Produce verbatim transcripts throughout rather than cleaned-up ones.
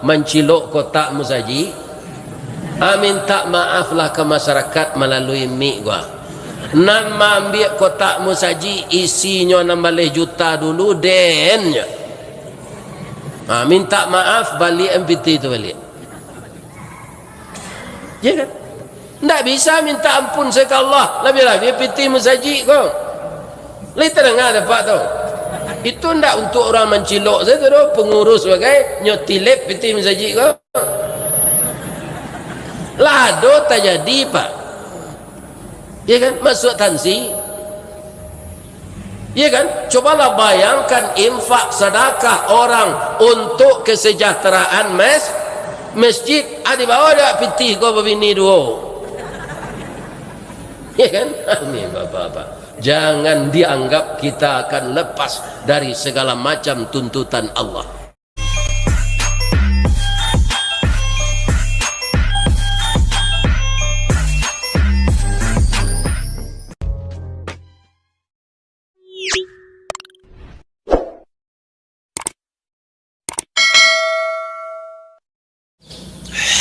mancilok kotak musajik, ah, mintak maaflah ka masyarakat malalui mik ko. Nan maambiak kotak musajik isinyo anam baleh juta dulu, den, nyo. Ah, mintak maaf, baliak pitih tu baliak. Ya kan? Ndak bisa minta ampun se ka Allah, labiah-labiah pitih musajik ko. Lai tadanga dek Apak tu? Itu ndak untuak urang mancilok sajo tu doh, pangurus bagai, nyo tilep pitih musajik ko. Lah ado tajadi, Pak. Ya kan? Masuak tansi. Iya kan? Cobalah bayangkan infak sadakah orang untuk kesejahteraan mes-, masjid. Ah, dibawa dek pitih ko babini duo. Iya kan? Amin, Bapak-bapak. Jangan dianggap kita akan lepas dari segala macam tuntutan Allah.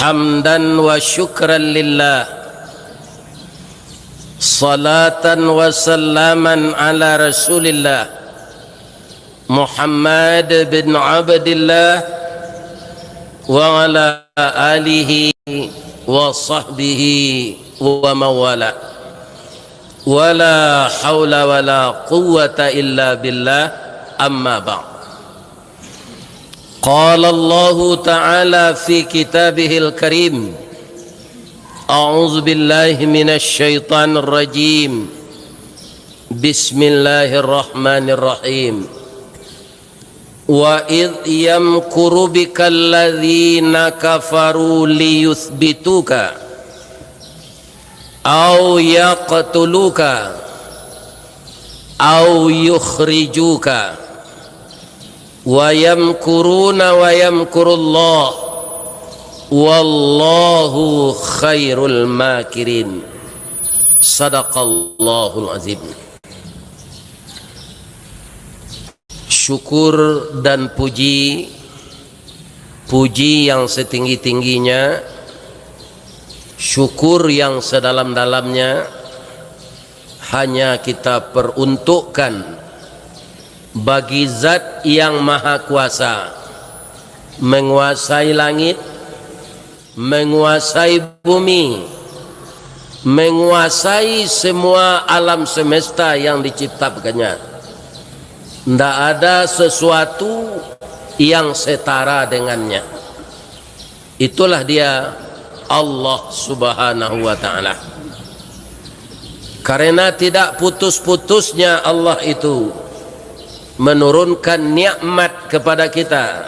حمدا وشكرا لله، صلاة وسلاما على رسول الله، محمد بن عبد الله، وعلى آله وصحبه ومن والاه. ولا حول ولا قوة إلا بالله، أما بعد. قال الله تعالى في كتابه الكريم، أعوذ بالله من الشيطان الرجيم. بسم الله الرحمن الرحيم. وإذ يمكر بك الذين كفروا ليثبتوك أو يقتلوك أو يخرجوك ويمكرون ويمكر الله والله خير الماكرين. صدق الله العظيم. Syukur dan puji, puji yang setinggi-tingginya, syukur yang sedalam-dalamnya, hanya kita peruntukkan bagi Zat yang Maha Kuasa, menguasai langit, menguasai bumi, menguasai semua alam semesta yang diciptakan-Nya. Ndak ada sesuatu yang setara dengan-Nya. Itulah Dia, Allah Subhanahu wa Ta'ala. Karena tidak putus-putusnya Allah itu menurunkan nikmat kepada kita,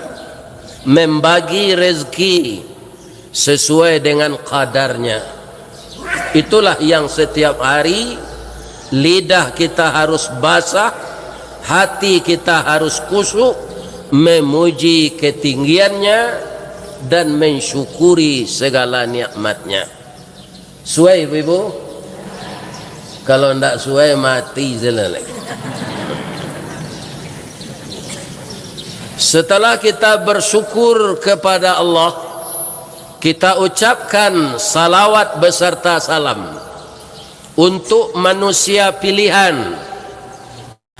membagi rezeki sesuai dengan qadarnya. Itulah yang setiap hari lidah kita harus basah, hati kita harus khusyuk memuji ketinggiannya dan mensyukuri segala nikmatnya. Suai, Ibu-ibu? Kalau ndak suai, mati salah lai. Setelah kita bersyukur kepada Allah, kita ucapkan salawat beserta salam untuk manusia pilihan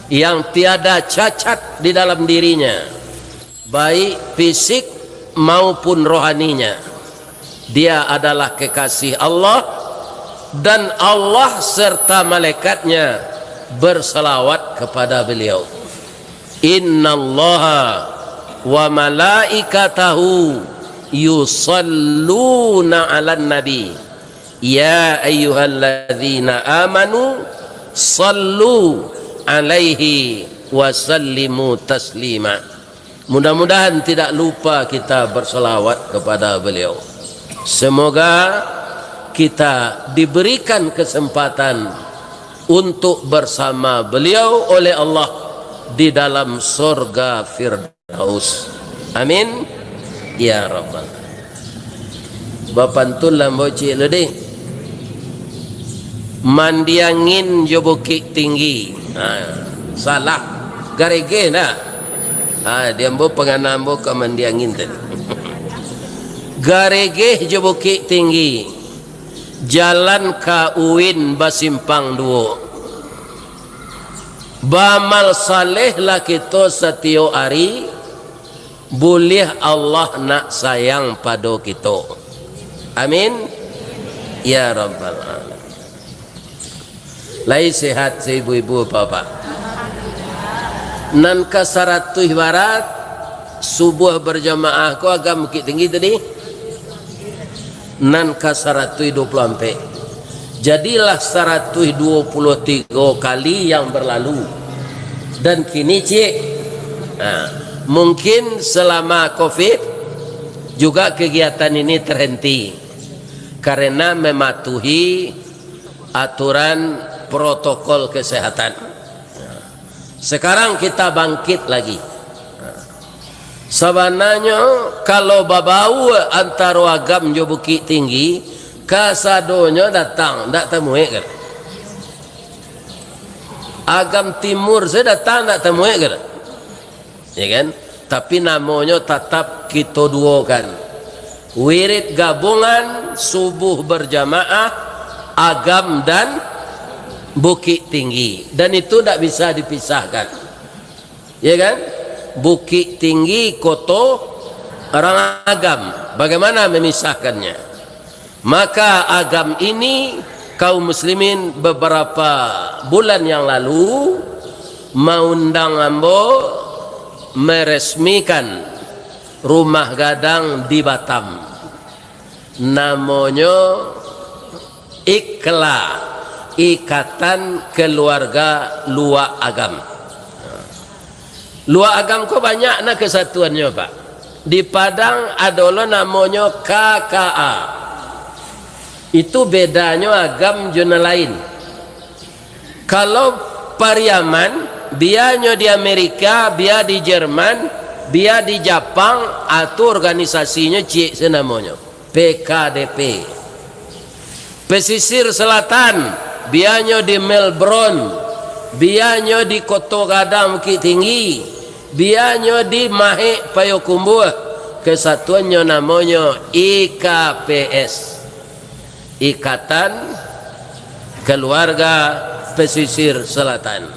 yang tiada cacat di dalam dirinya, baik fisik maupun rohaninya. Dia adalah kekasih Allah, dan Allah serta malaikatnya bersalawat kepada beliau. Innallaha wa malaikatahu yusalluna 'alan nabi. Ya ayyuhalladzina amanu sallu 'alaihi wa sallimu taslima. Mudah-mudahan tidak lupa kita bersalawat kepada beliau. Semoga kita diberikan kesempatan untuk bersama beliau oleh Allah di dalam sorga Firdaus. Amin. Ya Rabbal. Bapantunlah ambo ciek lo deh. Mandiangin jo Bukik Tinggi. Ha, salah. Garegeh nah. Ha, di ambo pangana ambo ka Mandiangin tadi. Garegeh jo Bukik Tinggi, jalan ka UIN basimpang duo. Baamal salehlah kito satiyok ari, buliah Allah nak sayang pado kito. Amin, ya rabbal alamin. Lai sehat se ibu-ibu, bapak-bapak? Nan ka saratuih barat, subuah berjamaah ko Agam Bukik Tinggi tadi. Nan ka saratuih duo puluah ampek. Jadilah saratuih duo puluah tigo kali yang berlalu. Dan kini ciek. Nah, mungkin selama covid juga kegiatan ini terhenti. Karena mematuhi aturan protokol kesehatan. Sekarang kita bangkit lagi. Sabananyo, kalau babaua antaro Agam jo Bukik Tinggi, kasadonyo datang, ndak tamuek kan? Agam Timur se datang, ndak tamuek kan? Ya kan? Tapi namonyo tatap kito duokan. Wirid gabungan, subuh berjamaah, Agam dan Bukik Tinggi. Dan itu ndak bisa dipisahkan. Ya kan? Bukik Tinggi koto orang Agam. Bagaimana memisahkannya? Maka Agam ini, kaum muslimin, beberapa bulan yang lalu maundang ambo meresmikan rumah gadang di Batam. Namonyo IKLA, Ikatan Keluarga Luak Agam. Luak Agam ko banyak nah kesatuannyo, Pak. Di Padang ado lo namonyo K K A. Itu bedanyo Agam jo nan lain. Kalau Pariaman, bianyo di Amerika, bia di Jerman, bia di Japang, a tu organisasinyo ciek se namonyo. P K D P. Pesisir Selatan, bianyo di Melbourne, bianyo di Koto Gadang Bukik Tinggi, bianyo di Mahek Payokumbuah, kesatuannyo namonyo I K P S, Ikatan Keluarga Pesisir Selatan.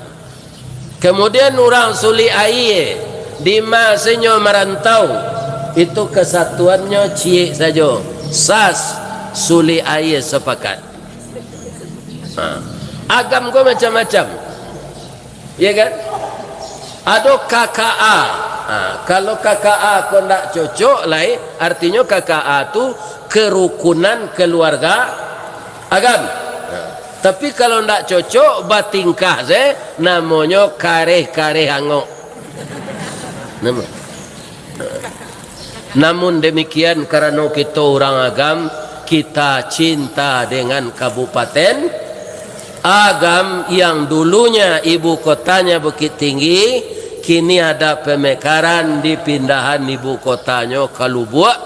Kemudian urang Sulik Aia, di ma se nyo marantau, itu kesatuannyo ciek sajo, sas, Sulik Aia Sepakat. Ha. Agam ko macam-macam. Ya kan? Ado K K A. Ha, kalau K K A ko ndak cocok lai, artinyo K K A tu kerukunan keluarga Agam. Ha. Tapi kalau ndak cocok, batingkah se, namonyo kareh-kareh angok. Namo. Namun demikian, karano kito urang Agam, kita cinta dengan Kabupaten Agam yang dulunya ibu kotanya Bukittinggi, kini ada pemekaran, dipindahan ibu kotanyo ka Lubuak,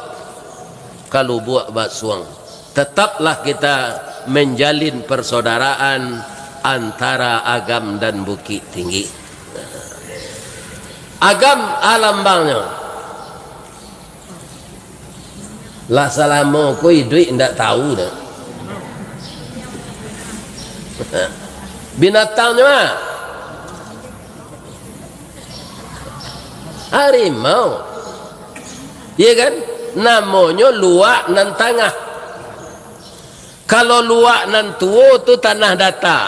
ka Lubuak Basuang. Tetaplah kita menjalin persaudaraan antara Agam dan Bukittinggi. Agam a lambangnyo. Lah salamo ko iduik ndak tahu dah. Binatangnyo a? Harimau. Iya kan? Namonyo Luak Nan Tangah. Kalau Luak Nan Tuo tu Tanah Data.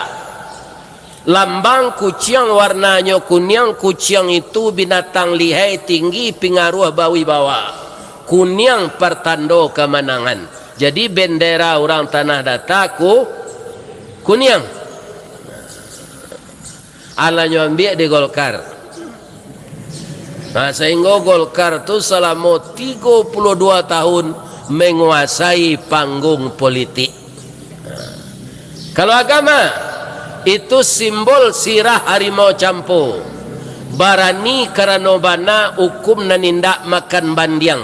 Lambang kuciang warnanyo kuniang, kuciang itu binatang lihai, tinggi, pingaruah, bawibawa. Kuniang partando kamanangan. Jadi bendera urang Tanah Data ku-, kuniang. Alah nyo ambiak di Golkar. Nah, sahinggo Golkar tu salamo tigo puluah dua tahun manguasai panggung politik. Kalau Agam, itu simbol sirah harimau campo. Barani karano bana, ukum nan indak makan bandiang.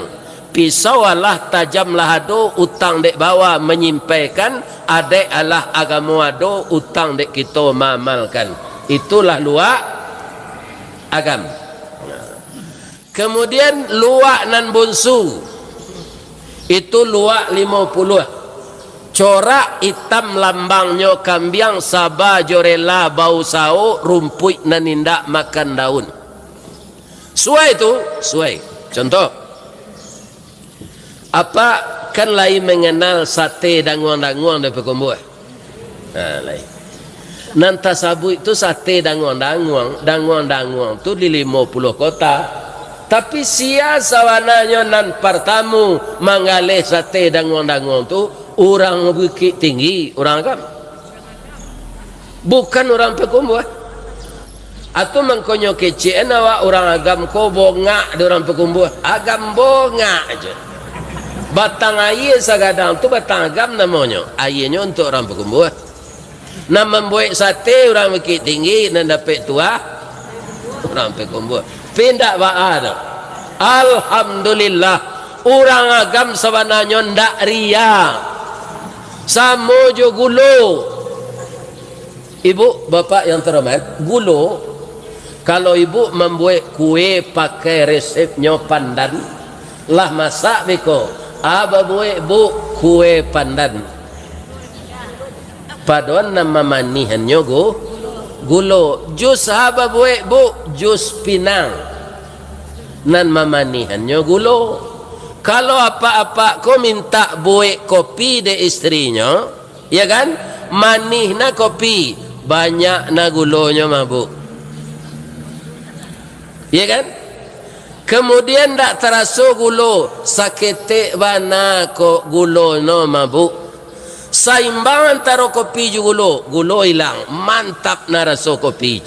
Pisau alah tajam lah ado, utang dek bawa manyimpaikan, adaik alah agamo ado, utang dek kito maamalkan. Itulah Luak Agam. Kemudian Luak Nan Bunsu. Itu luak limo puluah. Corak itam lambangnyo kambiang, saba jo rela bausawo, rumpuik nan indak makan daun. Suai tu, suai. Contoh, Apak kan lai manganal sate danguang-danguang di Pakumbuah? Ha, lai. Nan tasabuik tu sate danguang-danguang, danguang-danguang tu di limo puluah kota. Tapi sia sabananyo nan partamu manggaleh sate danguang-danguang tu, urang Bukik Tinggi, urang Agam. Bukan urang Pakumbuah. Atau mangkonyo kecek an awak, urang Agam ko bongak di urang Pakumbuah. Agam bongak aja. Batang aia sagadang tu Batang Agam namonyo. Aianyo untuak urang Pakumbuah. Nan mambuek sate urang Bukik Tinggi, nan dapek tuah urang Pakumbuah. Pindak baa doh. Alhamdulillah, urang Agam sabananyo ndak ria. Samo jo gulo. Ibu, bapak yang terhormat, gulo, kalau ibu mambuek kue pakai resepnyo pandan, lah masak beko, a babuek, Bu, kue pandan. Padoan nan mamanihannyo gu-, gulo. Jus a babuek, Bu, jus pinang. Nan mamanihannyo gulo. Kalau apak-apak ko mintak buek kopi dek istrinyo, ya kan? Manih na kopi, banyak na gulonyo, mabuk. Ya kan? Kemudian ndak taraso gulo, saketek bana ko gulo no, mabuk. Saimbang antaro kopi jo gulo, gulo ilang, mantap na raso kopi.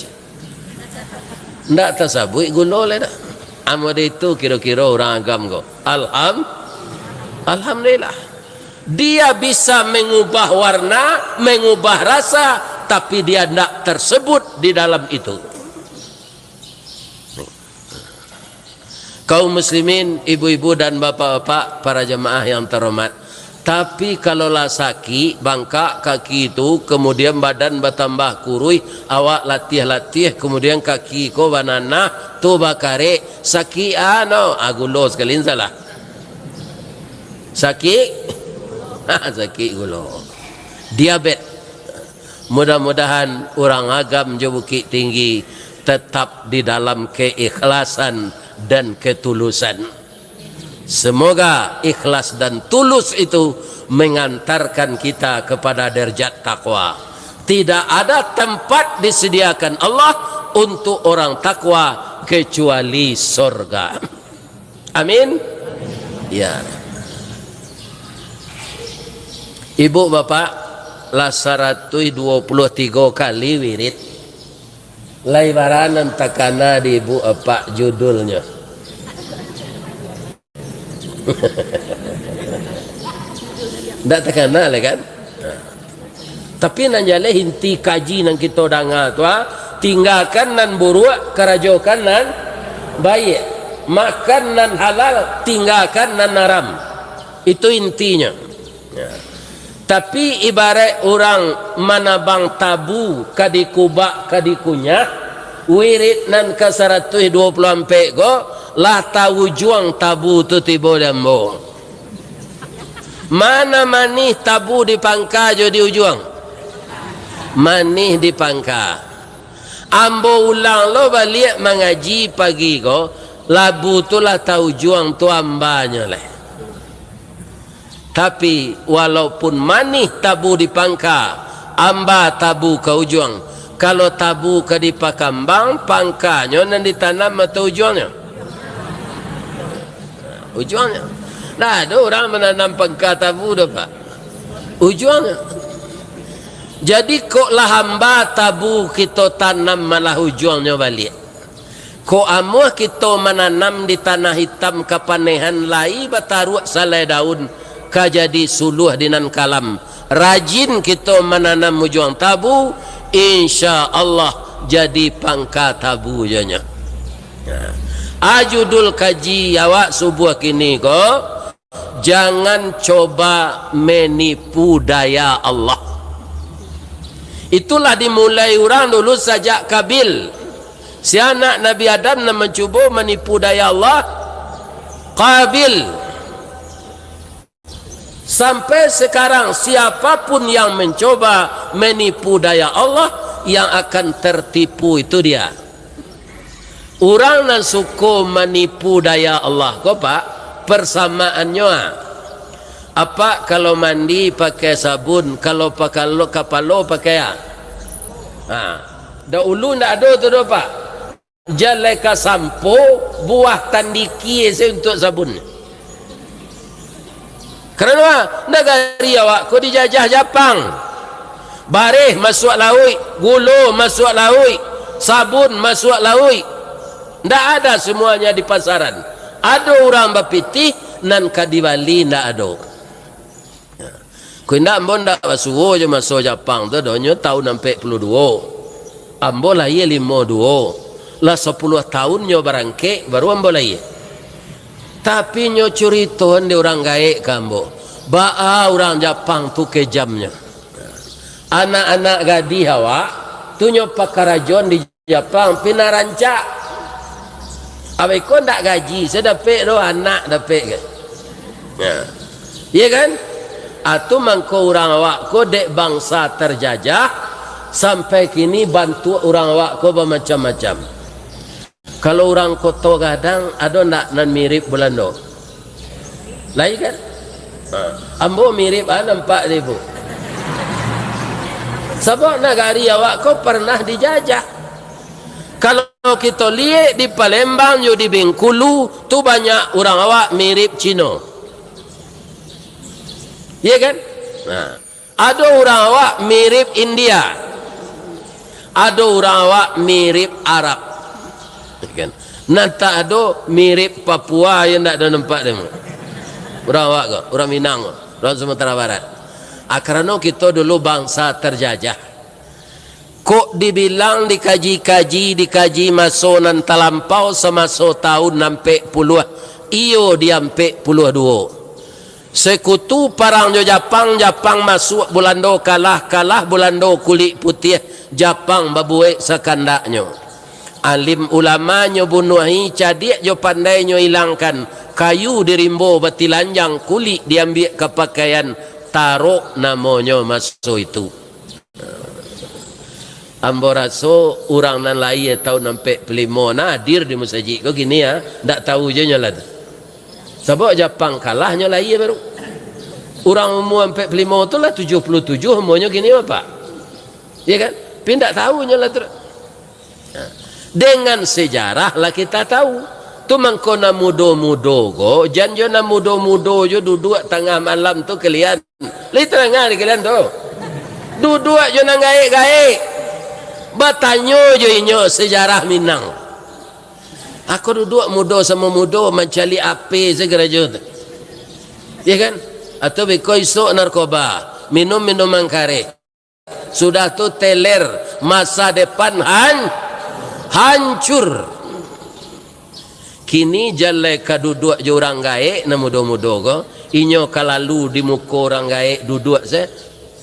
Ndak tasabuik gulo lai dah. Amun itu kiro-kiro urang Agam ko. Alham-, Alhamdulillah. Dia bisa mengubah warna, mengubah rasa, tapi dia ndak tersebut di dalam itu. Kaum muslimin, ibu-ibu dan bapak-bapak, para jamaah yang terhormat. Tapi kalau lah sakik, bangkak kaki tu, kemudian badan batambah kuruih, awak latiah-latiah, kemudian kaki ko bananah, tu bakarek, sakik ano, ah, gulo sakali salah. Sakik? Sakik gulo. Diabet. Mudah-mudahan urang Agam jo Bukik Tinggi tetap di dalam keikhlasan dan ketulusan. Semoga ikhlas dan tulus itu mengantarkan kita kepada derajat takwa. Tidak ada tempat disediakan Allah untuk orang takwa kecuali sorga. Amin. Ya. Ibu bapak, lah saratuih duo puluah tigo kali wirid. Lai bara nan takana di ibu apak judulnyo? Ndak takana lai kan? Nah. Tapi nan jaleh inti kaji nan kito danga tu, ah, tinggakan nan buruak, karajokan nan baiak. Makan nan halal, tinggakan nan haram. Itu intinyo. Ya. Tapi ibarat urang manabang tabu ka dikubak, ka dikunyah, wirid nan ka saratuih duo puluah ampek ko, lah taujuang tabu tu tibo di ambo. Mana manih tabu di pangka jo di ujuang? Manih di pangka. Ambo ulang lo baliak mangaji pagi ko, labu tu lah taujuang tu ambanyo lai. Tapi, walaupun manih tabu di pangka, amba tabu ka ujuang. Kalau tabu ka di pakambang, pangkanyo nan ditanam atau ujuangnyo? Ujuangnyo. Ndak ado urang mananam pangka tabu doh, Pak. Ujuangnyo. Jadi, kok lah amba tabu kito tanam malah ujuangnyo baliak. Kok amuah kito mananam di tanah itam kapanehan lai bataruak salai daun, ka jadi suluah di nan kalam. Rajin kito mananam ujuang tabu, insya Allah jadi pangka tabu jonyo. Nah, a judul kaji awak subuah kini ko, jangan coba menipu daya Allah. Itulah dimulai urang dulu sajak Kabil. Si anak Nabi Adam nan mancubo manipu daya Allah, Kabil. Sampai sekarang, siapapun yang mencoba menipu daya Allah, yang akan tertipu itu dia. Urang nan suko manipu daya Allah ko, Pak, persamaannyo, ah. Apak kalau mandi pakai sabun, kalau pakalo-, kapalo pakai, ah. Ha. Dahulu ndak ado tu doh, Pak. Jalai ka sampo, buah tandiki se untuak sabun. Karano nagari awak ko dijajah Japang. Bareh masuak lauik, gulo masuak lauik, sabun masuak lauik. Ndak ada, semuanya di pasaran. Ado urang bapitih, nan ka dibali ndak ado. Ko indak, ambo ndak basuo jo maso Japang tu doh, nyo tahun ampek puluah duo. Ambo lahia limo duo. Lah sapuluah tahun nyo barangkek, baru ambo lahia. Tapi nyo curitoan dek urang gaek ka ambo. Baa urang Japang tu kejamnyo. Anak-anak gadih awak tu nyo pakarajoan di Japang, pina rancak. Abih ko ndak gaji, sa dapek doh, anak dapek kan. Nah. Iya kan? Atu mangko urang awak ko dek bangsa terjajah, sampai kini bantuak urang awak ko bamacam-macam. Kalau urang Koto Gadang, ado ndak nan mirip Bulando? Lai kan? Ha. Ambo mirip, ah, nampak dek ibu. Sabab nagari awak ko parnah dijajah. Kalau kito liek di Palembang jo di Bengkulu, tu banyak urang awak mirip Cino. Iya kan? Nah. Ado urang awak mirip India, ado urang awak mirip Arab, kan? Nan tak ado mirip Papua, yo ndak ado nampak dek ambo. Urang awak ko, urang Minang ko, urang Sumatera Barat. Ah, karano kito dulu bangsa terjajah. Kok dibilang dikaji-kaji, dikaji maso nan talampau samaso tahun ampek puluah, iyo di ampek puluah duo. Sekutu parang jo Japang, Japang masuak Bulando kalah, kalah Bulando kulik putiah, Japang babuek sakandaknyo. Alim ulama nyo bunuahi, cadiak jo pandai nyo ilangkan, kayu di rimbo batilanjang, kulik diambiak ka pakaian, tarok namonyo maso itu. Ambo raso urang nan lahia tahun ampek puluah limo nah hadir di musajik ko kini, ah, ndak tahu juo nyo lah tu. Sabab Japang kalah nyo lahia baru. Urang umua ampek puluah limo tu lah tujuah puluah tujuah umuanyo kini, Bapak. Iya kan? Tapi ndak tahu nyo lah tu. Nah, dengan sejarah lah kita tahu. Tu mangko nan mudo-mudo ko, jan jo nan mudo-mudo jo duduak tangah malam tu kalian. Lai tadanga di kalian tu? Duduak jo nan gaek-gaek. Batanyo jo inyo sejarah Minang. Ako duduak mudo samo mudo mancaliak apo se karajo tu. Iya kan? Atau beko isok narkoba, minum minuman kareh. Sudah tu teler, masa depan han-, hancur. Kini jalai ka duduak jo urang gaek nan mudo-mudo ko, inyo ka lalu di muko urang gaek duduak se,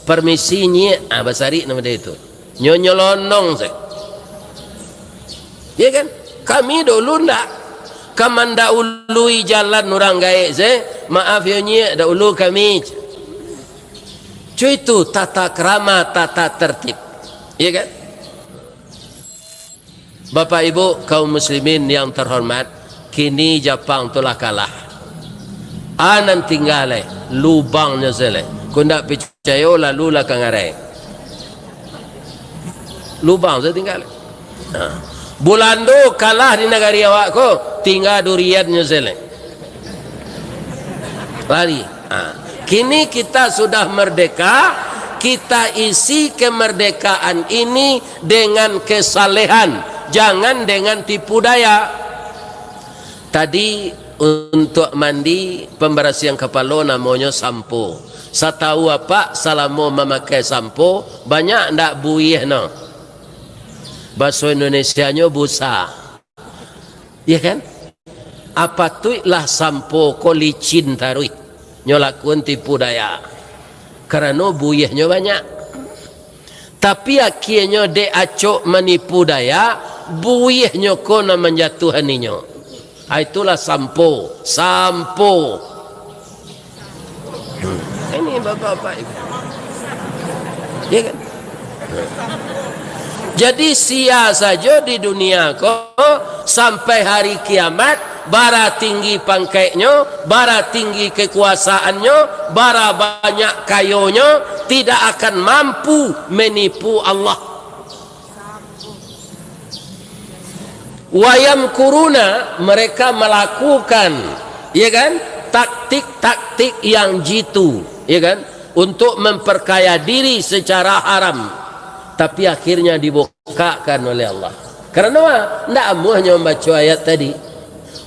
"Permisi, Nyiak." Ah, basarik nan model itu. Nyo nyolonong se. Iya kan? Kami dulu ndak. Ka mandahului jalan urang gaek se, "Maaf yo, Nyiak, dahulu kami." Co itu tata krama, tata tertib. Iya kan? Bapak Ibu kaum muslimin yang terhormat, kini Japang tu lah kalah. A nan tingga lai, lubangnyo se lai. Ko ndak picayo, lalulah ka ngarai. Lubang se tingga lai. Ha. Bulando kalah di nagari awak ko, tingga duriannyo se lai. Lari. Ha. Kini kita sudah merdeka, kita isi kemerdekaan ini dengan kesalehan, jangan dengan tipu daya. Tadi untuak mandi, pambarasiahan kapalo namonyo sampo. Satau apak, salamo mamakai sampo, banyak ndak buihnyo? Baso Indonesianyo busa. Iya kan? Apatuiklah sampo ko licin taruih. Nyo lakuan tipu daya. Karano buihnyo banyak. Tapi akienyo dek acok manipu daya, buihnyo ko nan manjatuahan inyo. Ah, itulah sampo, sampo. Hmm. Bapak-bapak, Ibu. Ya kan? Jadi, sia sajo di dunia ko, sampai hari kiamat, bara tinggi pangkeknyo, bara tinggi kekuasaannyo, bara banyak kayonyo, tidak akan mampu menipu Allah. Wayamkuruna, mereka melakukan, ya kan, taktik-taktik yang jitu, ya kan, untuk memperkaya diri secara haram, tapi akhirnya dibukakan oleh Allah. Karena ndak amuahnyo mambaco ayat tadi.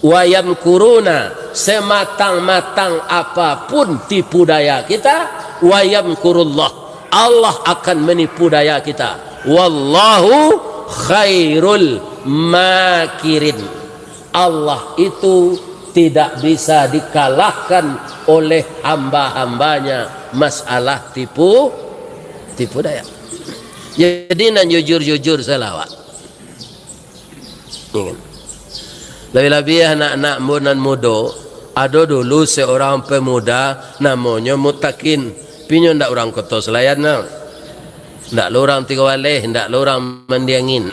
Wayamkuruna, sematang-matang apapun tipu daya kita, wayamkurullah, Allah akan menipu daya kita. Wallahu khairul makirin. Allah itu tidak bisa dikalahkan oleh hamba-hambanya masalah tipu, tipu daya. Jadi, nan jujur-jujur salah awak. Ingat. Labiah-labiah anak-anak ambo nan mudo, ado dulu seorang pemuda namonyo Mutakin. Pinyo ndak urang Koto Salayan, nah. Ndak lo urang Tigo Baleh, ndak lo urang Mandiangin.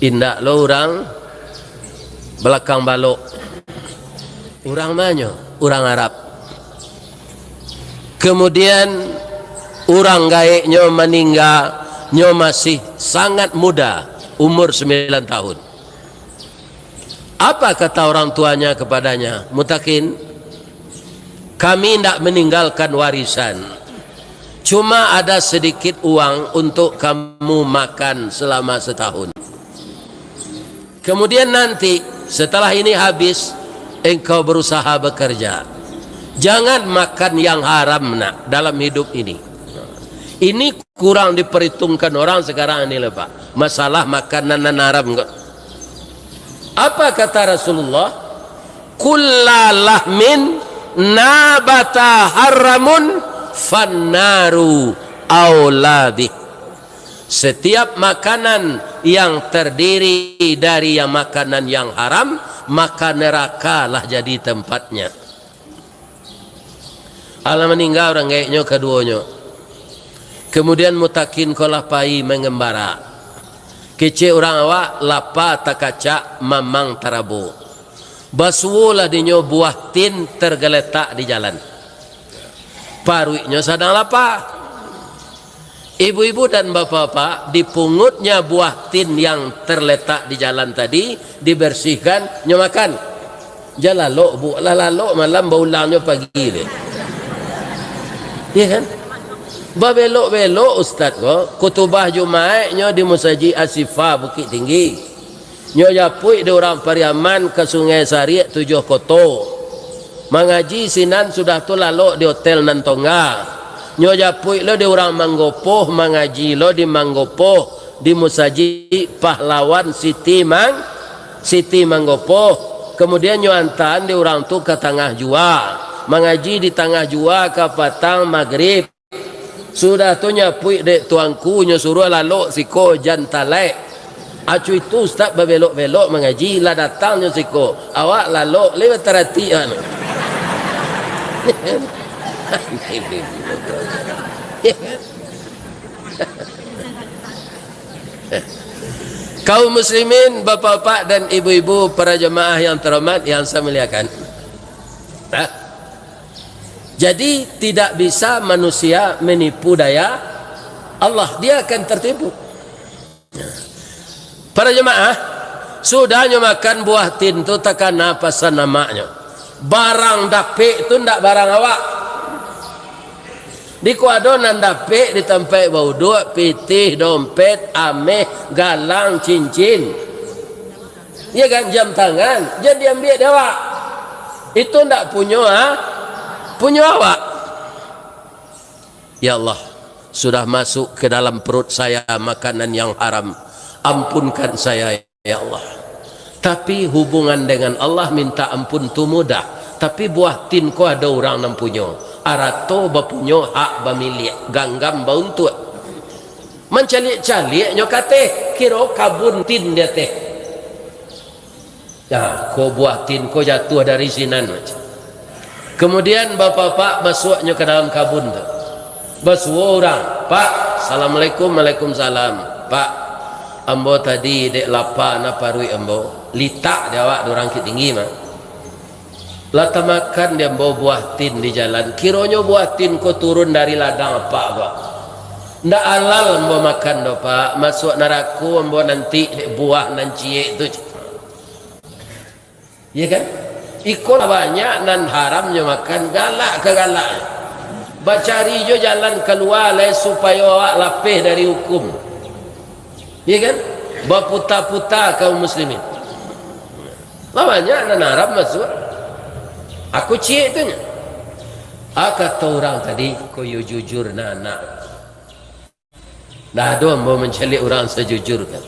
Indak lo urang Balakang Balok. Urang manyo? Urang Arab. Kemudian, urang gaeknyo maningga, nyo masih sangat muda, umur sembilan tahun. Apa kata orang tuanya kepadanya? "Mutakin, kami indak meninggalkan warisan. Cuma ada sedikit uang untuk kamu makan selama setahun. Kemudian nanti, setelah ini habis, engkau berusaha bekerja. Jangan makan yang haram, nak, dalam hidup ini." Ini kurang diperhitungkan orang sekarang ini, lah, Pak. Masalah makanan nan haram ko. Apa kata Rasulullah? "Kullalahmin nabata haramun fannaru aula bih." Setiap makanan yang terdiri dari yang makanan yang haram, maka neraka lah jadi tempatnya. Alah maningga urang gaeknyo kaduonyo. Kemudian Mutakin ko lah pai mangambara. Kecek urang awak, lapa takacak, mamang tarabo. Basuwolah dinyo buah tin tergeletak di jalan. Paruiknyo sadang lapa. Ibu-ibu dan bapak-bapak, dipungutnya buah tin yang terletak di jalan tadi, dibersihkan, nyo makan. Jan lalok, Bu, lah lalok malam, baulangnyo pagi deh. Iya kan? Babelok-belok ustaz ko, kutubah Jumaiknyo di Musajik Ashifa Bukittinggi. Nyo japuik dek urang Pariaman ka Sungai Sariak Tujuah Koto. Mangaji sinan, sudah tu lalok di hotel nan tongga. Nyo japuik lo dek urang Manggopoh, mangaji lo di Manggopoh, di Musajik Pahlawan Siti Mang-, Siti Manggopoh. Kemudian nyo antaan dek urang tu ka Tangah Jua. Mangaji di Tangah Jua, kapatang magrib. Sudah tu nyapuik dek tuanku, nyo suruah lalok siko jan talaik. Acu itu ustaz babelok-belok mangaji, lah datang nyo siko. Awak lalok, lai bataratik awak tu. Kaum muslimin, bapak-bapak dan ibu-ibu, para jemaah yang terhormat, yang saya muliakan. Nah, jadi, tidak bisa manusia menipu daya Allah. Dia akan tertipu. Para jemaah, sudah nyo makan buah tin tu, takana pasan amaknyo. Barang dapek tu ndak barang awak. Di ko ado nan dapek di tampek bauduak, pitih, dompet, ameh, galang, cincin. Ya kan, jam tangan, jan diambiak dek awak. Itu ndak punyo, ha? Punyo awak. Ya Allah, sudah masuk ke dalam perut saya makanan yang haram. Ampunkan saya, ya Allah. Tapi hubungan dengan Allah minta ampun tu mudah. Tapi buah tin ko ado urang nan punyo. Arato bapunyo, hak bamilik, ganggam bauntuak. Mancaliak-caliak nyo ka ateh, kiro kabun tin di ateh. Nah, ko buah tin ko jatuah dari sinan. Kamudian, bapak-bapak masuaknyo ka dalam kabun tu. Basuo urang, "Pak, assalamualaikum." "Waalaikumsalam." "Pak, ambo tadi dek lapa na paruik ambo." Litak di awak dek urang Bukittinggi mah. "Lah tamakan di ambo buah tin di jalan. Kironyo buah tin ko turun dari ladang apak ko. Ndak halal ambo makan doh, Pak. Masuak narako ambo nanti dek buah nan ciek tu." Iya kan? Iko lah banyak nan haramnyo makan, galak ka galaknyo. Bacari jo jalan kalua lai supayo awak lapeh dari hukum. Iya kan? Baputa-puta kaum muslimin. Lah banyak nan haram masuak. Aku ciek tu nyo. Ah, kato urang tadi, ko yo jujur nah, nak. Ndak ado ambo mancaliak urang sajujur kan.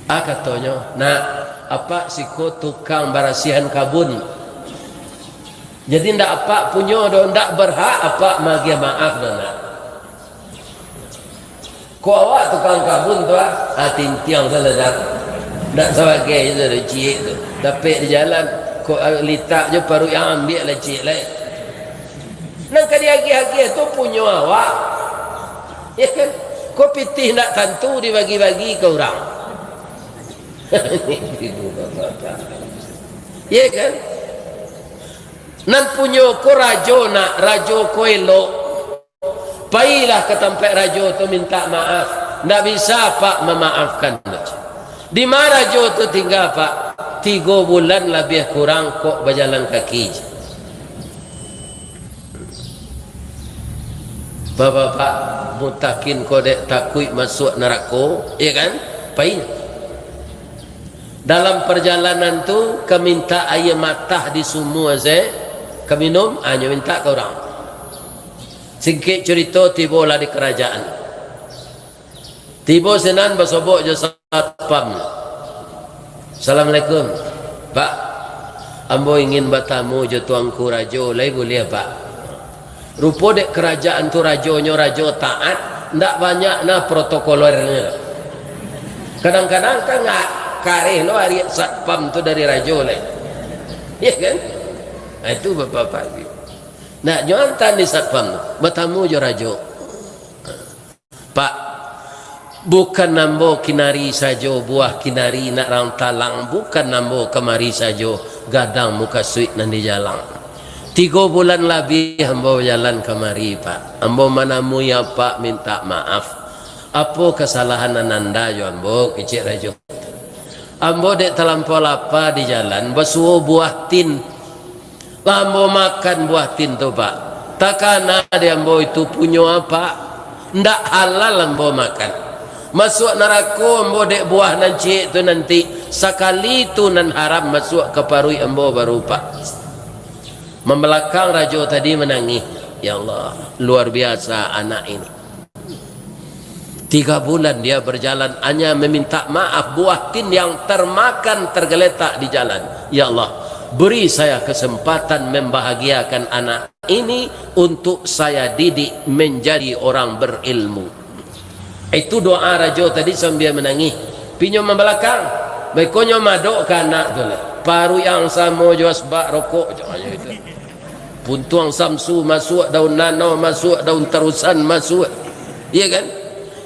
Ah, katonyo, "Nak, apak siko tukang barasiahan kabun. Jadi ndak apak punyo doh, ndak berhak apak maagiah maaf doh, nak." "Ko awak tukang kabun tu, ah?" "Ah, tintiang sajo, nak. Ndak sabagai sajo ciek tu. Dapek di jalan, ko, ah, litak jo paruik ang ambiak lah ciek lai. Nan ka diagiah-agiah tu punyo awak. Ya kan? Ko pitih ndak tantu dibagi-bagi ka urang." Ya kan? "Nan punyo ko rajo, nak, rajo ko elok. Pailah ka tampek rajo tu mintak maaf. Ndak bisa apak mamaafkan." "Di ma rajo tu tingga, Pak?" "Tigo bulan labiah kurang kok bajalan kaki." Bapak-bapak, mutakin ko dek takuik masuak narako, ya kan? Pai. Dalam parjalanan tu, ka mintak aia matah di sumua se, ka minum, hanyo mintak ka urang. Singkek curito, tibolah di karajaan. Tibo sinan basobok jo satpam. "Assalamualaikum. Pak, ambo ingin batamu jo Tuanku Rajo, lai buliah, Pak?" Rupo dek karajaan tu rajonyo rajo taat, ndak banyak nah protokolernyo. Kadang-kadang kan nggak kareh lo ariak satpam tu dari rajo lai. Iya kan? Nah, itu bapak-bapak. Nak nyo antaan di satpam tu, batamu jo rajo. "Pak, bukan ambo kinari sajo, buah kinari nak rang talang, bukan ambo kamari sajo, gadang mukasuik nan di jalang. Tigo bulan labiah ambo bajalan kamari, Pak. Ambo manamui apak mintak maaf. Apo kasalahan nan anda jo ambo?" kecek rajo. "Ambo dek talampau lapa di jalan, basuo buah tin. Lah ambo makan buah tin tu, Pak. Takana di ambo itu punyo apak. Ndak halal ambo makan. Masuak narako ambo dek buah nan ciek tu nanti. Sakali tu nan haram masuak ka paruik ambo baru, Pak." Mambalakang rajo tadi manangih. Ya Allah, luar biasa anak ini. Tiga bulan dia berjalan, hanya meminta maaf buah tin yang termakan tergeletak di jalan. "Ya Allah, beri saya kesempatan membahagiakan anak ini untuk saya didik menjadi orang berilmu." Itu doa rajo tadi sambil menangis. Pinyo mambalakang, baikonyo madok ka anak tu lah. Paruik yang samo jo asbak rokok, jangan itu. Puntuang samsu masuak, daun nanau masuak, daun tarusan masuak. Iya kan?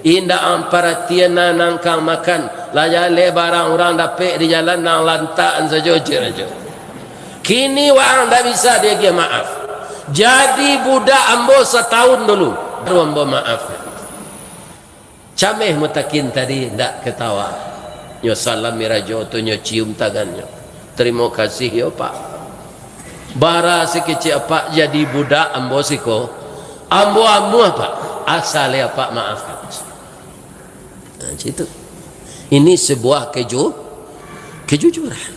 Indak ang paratian nan angkang makan, lah jaleh barang urang dapek di jalan nan lantakan sajo, cek rajo. Kini waang ndak bisa diagiah maaf. Jadi budak ambo satahun dulu, baru ambo maaf. Cameh mutakin tadi ndak katawa. Nyo salami rajo tu, nyo cium tangannyo. "Tarimo kasih yo, Pak. Bara sakecek apak jadi budak ambo siko, ambo amuah, Pak. Asa lai apak maafkan." Nah, situ. Ini sebuah keju-, kejujuran.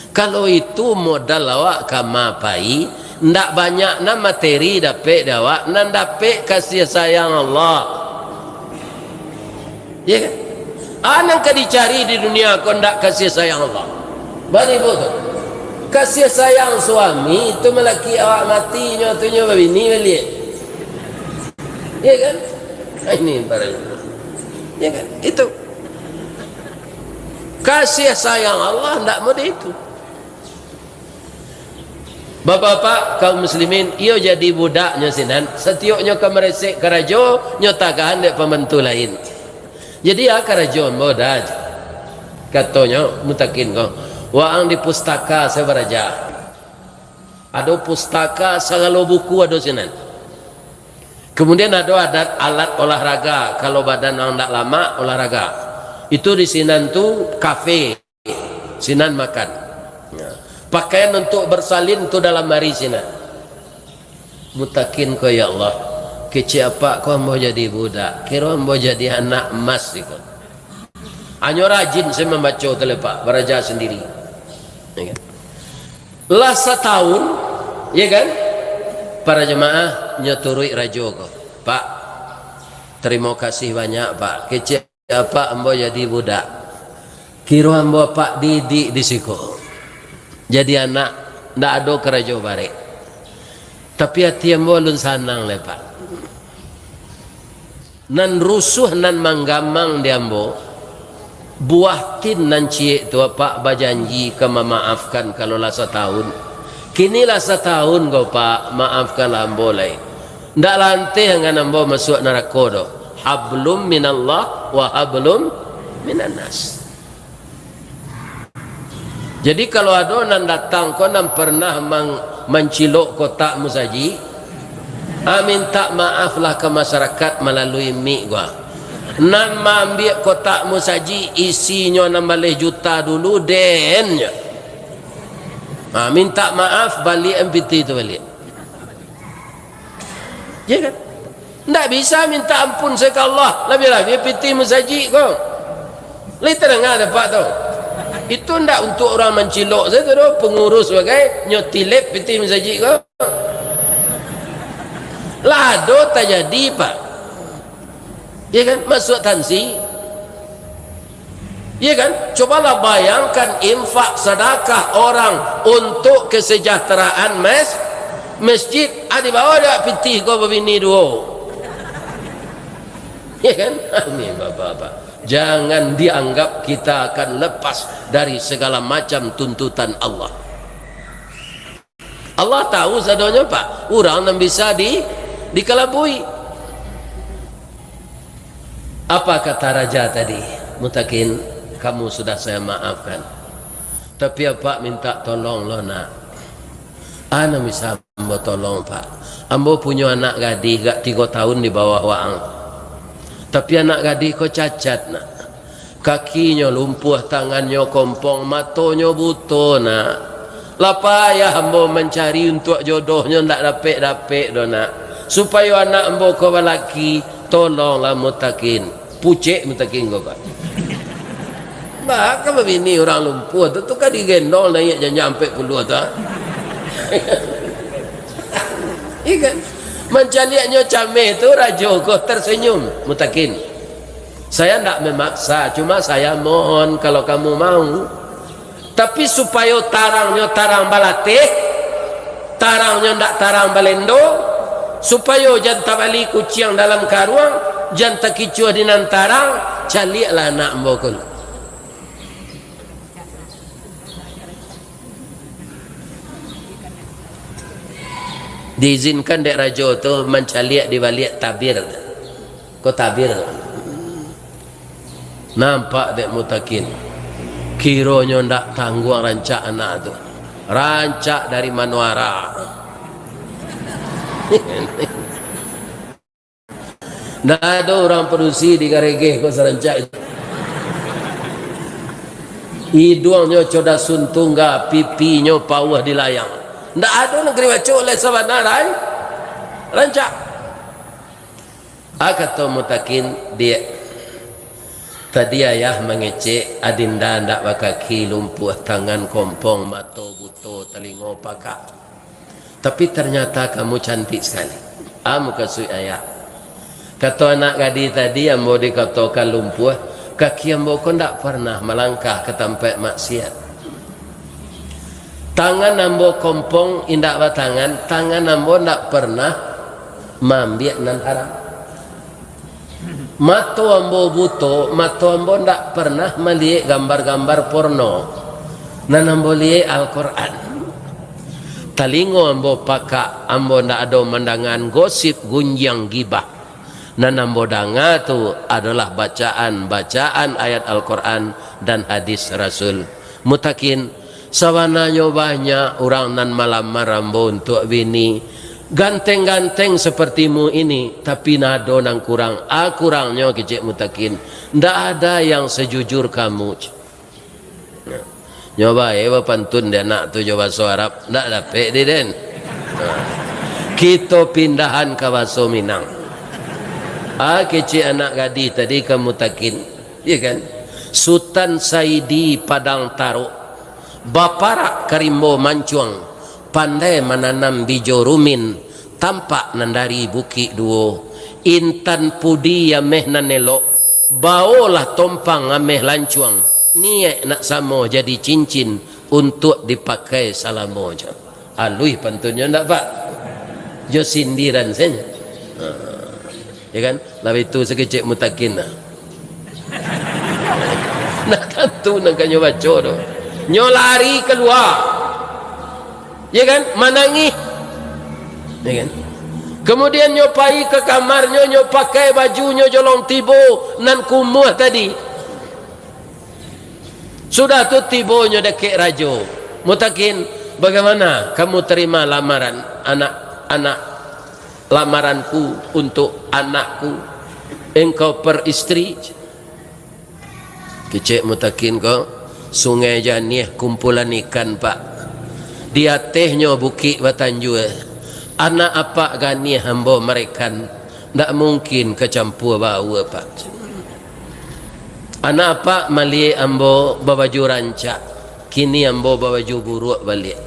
Kalau itu modal awak ka ma pai, ndak banyak nan materi dapek di awak, nan dapek kasih sayang Allah. Ya kan? Ah, nan ka dicari di dunia ko ndak kasih sayang Allah. Baribu tu. Kasih sayang suami tu malaki awak mati, nyo tu nyo babini baliak. Ya kan? Ah, ini barang. Ya kan? Itu. Kasih sayang Allah ndak mudah itu. Bapak-bapak, kaum muslimin, iyo jadi budaknyo sinan, satioknyo ka maresek karajo, nyo tagahan dek pambantu lain. Jadi, ah, karajo ambo dah, katonyo Mutakin ko, waang di pustaka se baraja. Ado pustaka, sagalo buku ado sinan. Kemudian ado adat alat olahraga, kalau badan urang ndak lamak, olahraga. Itu di sinan tu kafe. Sinan makan. Nah, pakaian untuk bersalin tu dalam ari sinan. Mutakin ko, "Ya Allah, kecek apak ko ambo jadi budak, kiro ambo jadi anak emas iko." Hanyo rajin se mambaco tu lai, Pak, baraja sandiri. Ya kan? Lah satahun, ya kan? Para jamaah nyo turuik rajo ko. "Pak, tarimo kasih banyak, Pak. Kecek apak ambo jadi budak. Kiro ambo apak didik di siko. Jadi anak, ndak ado karajo barek. Tapi ati ambo alun sanang lai, Pak. Nan rusuah, nan manggamang di ambo, buah tin nan ciek tu apak bajanji ka mamaafkan kalau lah satahun. Kini lah satahun ko, Pak, maafkanlah ambo lai. Ndak lanteh angan ambo masuak narako doh. Hablum minallah wa hablum minannas." Jadi, kalau ado nan datang ko, nan pernah mang-, mancilok kotak musajik, ah, mintak maaflah ka masyarakat malalui mik ko. Nan maambiak kotak musajik, isinyo anam baleh juta dulu, den, ah, mintak maaf, baliak pitih tu baliak. Ya kan? Ndak bisa minta ampun se ka Allah, labiah-labiah pitih musajik ko. Lai tadanga dek apak tu? Itu ndak untuak urang mancilok sajo tu doh, pangurus bagai, nyo tilep pitih musajik ko. Lah ado tajadi, Pak. Ya kan? Masuak tansi. Iya kan? Cobalah bayangkan infak sadakah orang untuk kesejahteraan mes-, masjid. Ah, dibawa dek pitih ko babini duo. Iya kan? Ini bapak-bapak. Jangan dianggap kita akan lepas dari segala macam tuntutan Allah. Allah tahu sadonyo, Pak. Urang nan bisa di-, dikalabui. Apa kata raja tadi? "Mutakin, kamu sudah saya maafkan. Tapi apak minta tolong lo, nak." "A nan bisa ambo tolong, Pak?" "Ambo punyo anak gadih gak tigo tahun di bawah waang. Tapi anak gadih ko cacat, nak. Kakinyo lumpuah, tangannyo kompong, matonyo buto, nak. Lah payah ambo mancari untuak jodohnyo, ndak dapek-dapek doh, nak. Supayo anak ambo ko balaki, tolonglah Mutakin." Pucek Mutakin ko, Pak. Bah, ka babini urang lumpuah tu, tu ka digendong naiak janjang ampek puluah tu, ah. Iya kan? Mancaliaknyo cameh tu, rajo ko tersenyum. "Mutakin, saya ndak memaksa, cuma saya mohon kalau kamu mau. Tapi supayo tarangnyo tarang balateh, tarangnyo ndak tarang balendo, supayo jan tabali kuciang dalam karuang, jan takicuah di nan tarang, caliaklah anak ambo ko." Diizinkan dek rajo tu mancaliak di baliak tabir. Ko tabir. Nampak dek Mutakin. Kironyo ndak tangguang rancak anak tu. Rancak dari manuara. Ndak ado urang padusi di Garegeh ko sarancak itu. Iduangnyo codas suntungga, pipinyo pauah di layang. Ndak ado nagari bacok lai sabana ran-, rancak. Ah, kato Mutakin, "Diak, tadi ayah mangecek, adinda ndak bakaki, lumpuah tangan, kompong, mato buto, talingo pakak. Tapi ternyata kamu cantik sekali. A mukasuik ayah?" Kato anak gadih tadi, "Ambo dikatokan lumpuah, kaki ambo ko ndak pernah malangkah ka tampek maksiat. Tangan ambo kompong, indak batangan, tangan ambo ndak pernah maambiak nan haram. Mato ambo buto, mato ambo ndak pernah maliek gambar-gambar porno. Nan ambo liek Al-Quran. Talingo ambo pakak, ambo ndak ado mandangaan gosip gunjiang gibah. Nan ambo danga tu adolah bacaan-bacaan ayat Al-Quran dan hadis Rasul. Mutakin, sabananyo banyak urang nan malamar ambo untuak bini. Ganteng-ganteng sapartimu ini, tapi nan ado nan kurang. A kurangnyo, kecek Mutakin, ndak ada yang sajujur kamu. Nah, nyo bae bapantun di anak tu jo baso Arab, ndak dapek di den. Nah, kito pindahan ka baso Minang. Ah, kecek anak gadih tadi ka Mutakin, iyo kan? Sutan Saidi Padang Tarok, baparak ka rimbo mancuang, pandai mananam bijo rumin, tampak nan dari Bukik Duo. Intan pudi ameh nan elok, baolah tompang ameh lancuang, niaik nak samo jadi cincin untuak dipakai salamonyo. Aluih pantunnyo ndak, Pak? Jo sindiran sajo. Ha. Ya kan? Labiah tu sakecek Mutakin lah. Ndak tantu nan ka nyo baco tu. Nyo lari kalua. Ya kan? Manangih. Ya kan? Kamudian nyo pai ka kamarnyo, nyo pakai bajunyo jolong tibo nan kumuah tadi. Sudah tu tibonyo dakek rajo. Mutakin, bagaimana kamu terima lamaran anak-anak, lamaranku untuk anakku? Engkau peristri? Kecek Mutakin ko, Sungai Janiah kumpulan ikan, Pak. Di atehnyo bukik batanjua. Anak apak ganiah ambo marekan, ndak mungkin ka campua baua, Pak. Anak apak maliek ambo babaju rancak, kini ambo babaju buruak baliak.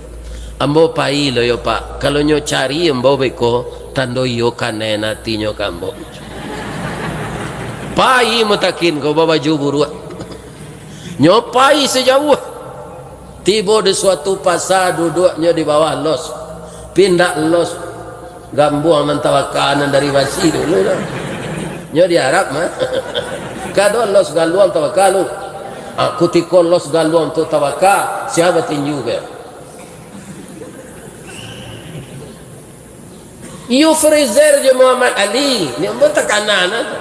Ambo pai lo yo, Pak. Kalau nyo cari ambo beko, tando iyo kanai atinyo ka ambo. Pai Mutakin ko babaju buruak. Nyo pai sajauah. Tibo di suatu pasa, duduaknyo di bawah los. Pindak los gambuang nan tabaka nan dari basi dulu tu. Nyo di Arab mah. Kado los galuang tabaka lu. Ah, kutiko los galuang tu tabaka, sia batinju ka? Yufrizer jo Muhammad Ali, ni ambo takana na tu.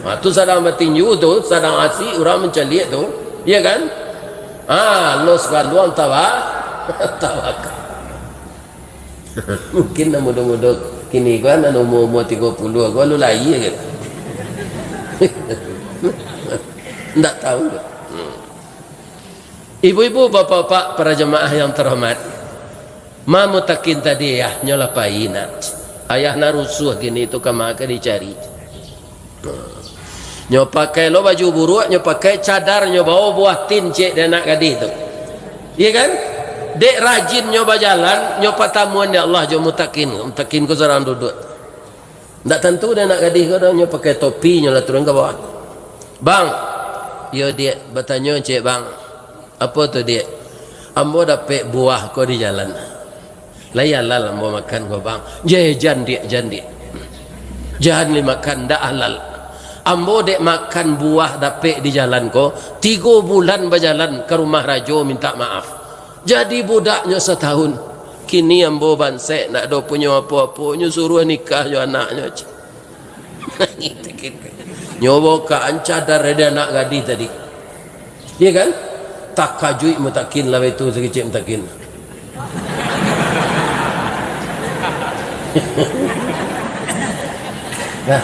Ha, tu sadang batinju tu, sadang asik urang mancaliak tu, iya kan? Ha, los galuang tawa-, tabaka. Mungkin nan mudo-mudo kini ko, nan umua-umua tigo puluah ko, lalu lahia kan? Ndak tahu. Hmm. Ibu-ibu, bapak-bapak, para jamaah yang terhormat, ma Mutakin tadi, ayahnyo lah pai nak. Ayah nak rusuah kini tu, kama ka dicari. Nyo pakai lo baju buruak, nyo pakai cadar, nyo bawa buah tin, cek dek anak gadih tu. Iya kan? Dek rajin nyo bajalan, nyo patamuan dek Allah jo Mutakin. Mutakin ko surang duduak. Ndak tantu dek anak gadih ko doh, nyo pakai topi, nyo lah turun ka bawah. "Bang." "Iyo, Diak." Batanyo cek bang. "Apo tu, Diak?" "Ambo dapek buah ko di jalan." "Lai halal ambo makan ko, Bang?" "Jeh, jan, Diak, jan, Diak. Jan dimakan, ndak halal. Ambo dek makan buah dapek di jalan ko, tigo bulan bajalan ka rumah rajo mintak maaf. Jadi budaknyo satahun. Kini ambo bansaik, ndak ado punyo apo-apo, nyo suruah nikah jo anaknyo." Nyo bukaan cadar dek anak gadih tadi. Iya kan? Takajuik Mutakin lah itu, sakecek Mutakin. Nah,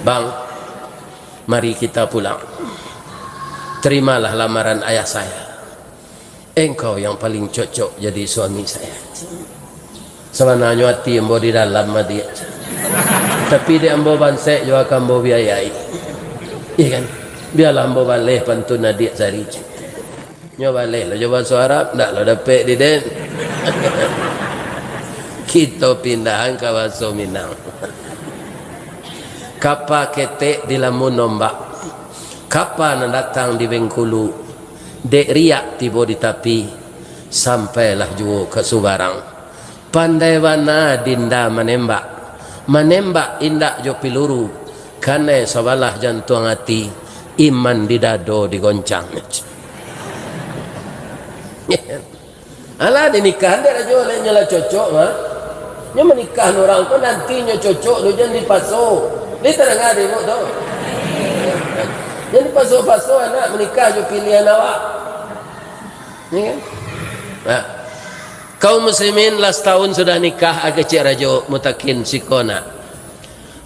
bang, mari kita pulang. Terimalah lamaran ayah saya. Engkau yang paling cocok jadi suami saya. Sabananyo ati ambo di dalam mah, Diak. Tapi dek ambo bansaik jo ka ambo biayai. Iya kan? Bialah ambo baleh pantun adiak sari. Nyo baleh lo jo baso Arab, ndak lo dapek di den. Kito pindahan ka baso Minang. Kapa ketek dilamun ombak. Kapa nan datang di Bengkulu. Dek riak tibo di tapi, sampailah juo ka subarang. Pandai bana dinda manembak, manembak indak jo piluru, kanai sabalah jantuang ati, iman di dado digoncang. Alah, dinikah dek rajo, lah nyo lah cocok mah. Nyo manikah urang ko, nanti nyo cocok tu, jan dipaso. Ni tadanga dek ibuk tu. Jan dipaso-paso anak manikah jo pilihan awak. Ya kan? Nah. Kaum muslimin, lah satahun sudah nikah, a kecek rajo, mutakin siko nak.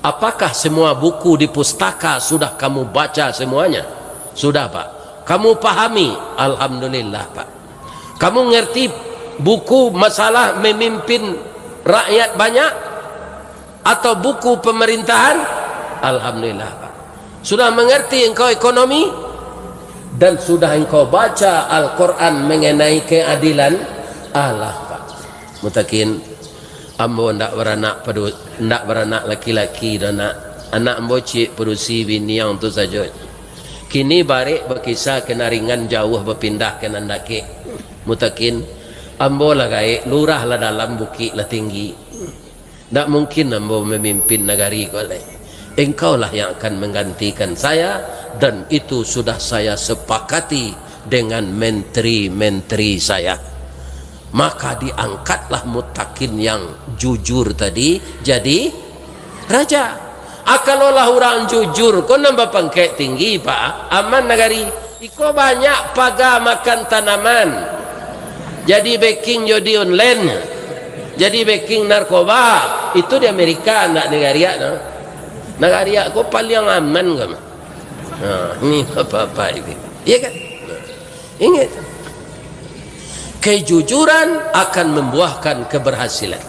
Apakah semua buku di pustaka sudah kamu baca semuanya? Sudah, Pak. Kamu pahami? Alhamdulillah, Pak. Kamu ngerti buku masalah memimpin rakyat banyak atau buku pemerintahan? Alhamdulillah, Pak. Sudah mengerti engkau ekonomi dan sudah engkau baca Al-Quran mengenai keadilan? Alah, Pak. Mutakin, ambo ndak baranak padu-, ndak baranak laki-laki doh, nak. Anak ambo ciek padusi biniang tu sajo. Kini barek bakisa ka nan ringan, jauah bapindah ka nan dakek. Mutakin, ambo lah gaek, lurah lah dalam, bukik lah tinggi. Ndak mungkin ambo mamimpin nagari ko lai. Engkaulah yang akan menggantikan saya, dan itu sudah saya sepakati dengan menteri-menteri saya. Maka diangkatlah mutakin yang jujur tadi jadi raja. A, kalau lah urang jujur ko nan bapangkek tinggi, Pak, aman nagari. Iko banyak paga makan tanaman. Jadi backing judi online. Jadi backing narkoba. Itu di Amerika, ndak nagari awak tu. Nagari awak ko paliang aman ko mah. Ha, ni apa-apa ini. Iya kan? Ingat. Kejujuran akan membuahkan keberhasilan.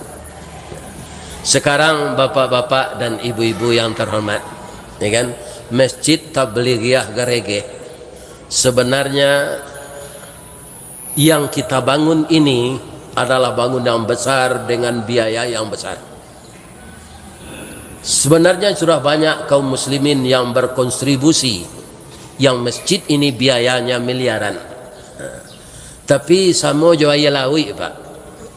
Sekarang bapak-bapak dan ibu-ibu yang terhormat, ya kan? Masjid Tablighiah Garegeh. Sebenarnya yang kita bangun ini adalah bangun yang besar dengan biaya yang besar. Sebenarnya sudah banyak kaum muslimin yang berkontribusi, yang masjid ini biayanya miliaran. Tapi samo jo aia lauik, Pak.